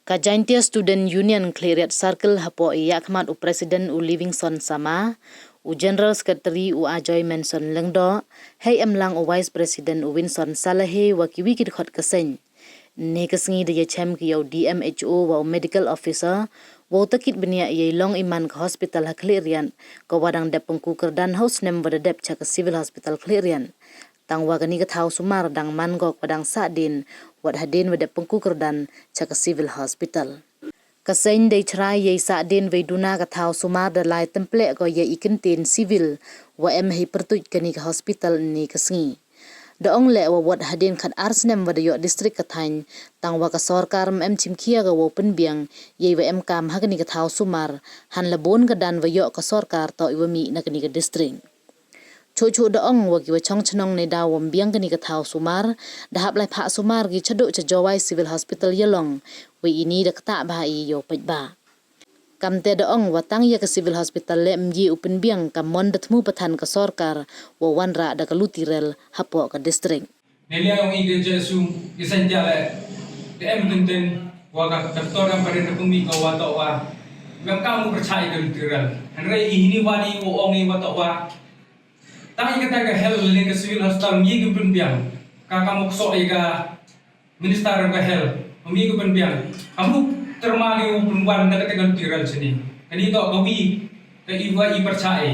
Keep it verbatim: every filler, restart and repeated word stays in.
Ka Jaintia Student Union Khliehriat Circle hapoh i yakhmat u President u Livingstone Sama, u General Secretary u Ajoy Menson Lyngdoh, hei emlang u Vice President u Winson Salehe wa kiwi ki dkhot ka seng. Ynne ka sngi da yachem ki ya u D M H O wa u Medical Officer, wow takit bniah yei long i man ka hospital ha Khliehriat, ka wa dang dep pynku kyrdan ha u snem wa da dep cha ka Civil Hospital Khliehriat. Tang wa kani ka thaw sumar dang man gok wa dang sah dien, wat hadien wa dep pynku kyrdan cha ka Civil Hospital. Ka seng dei chrai yei sah dien wei duna ka thaw sumar da lai templeh ko ya i kyntien Civil, wa em hei pyrtuit kani ka hospital ynne ka sngi. Da ong leh wa wat hadien khat ar snem wa da yoh district ka thaiñ, tang wa ka sorkar ym em chimkhia ka wow pynbiang yei wa em kam ha kani ka thaw sumar, hanla bun ka dan wa yoh ka sorkar toh i wa mih na kani ka district. Chuh chuh da ong wa ki wa chong chnong ne da wam biang kani ka thaw sumar, da hap lai phah sumar ki chaduh cha Jowai Civil Hospital yalong, wei ini da ktah bha i yow peit bha. Kamte da ong wa tang ya ka Civil Hospital leh ym ye u pynbiang ka mon da thmu pathan ka sorkar, wa wanrah da ka luti rel hapoh ka district. Neiliang ong i ka Jesu, i seng jale, da em tenten, wa ka doktor em parin da pynmih ko wa toh wa, ym em kam u pyrchah i ka luti rel. Hynrei i hini wa ni u ong i wa toh wa, tang i ka tang ka health le ka Civil Hospital ym ye ki pynbiang, ka ka muksoh i ka Minister ka health, ym ye ki pynbiang. Amu terma ki u pynwan da ka tang ka luti rel chini. Kani toh ka wi, ka i wa i pyrchah i.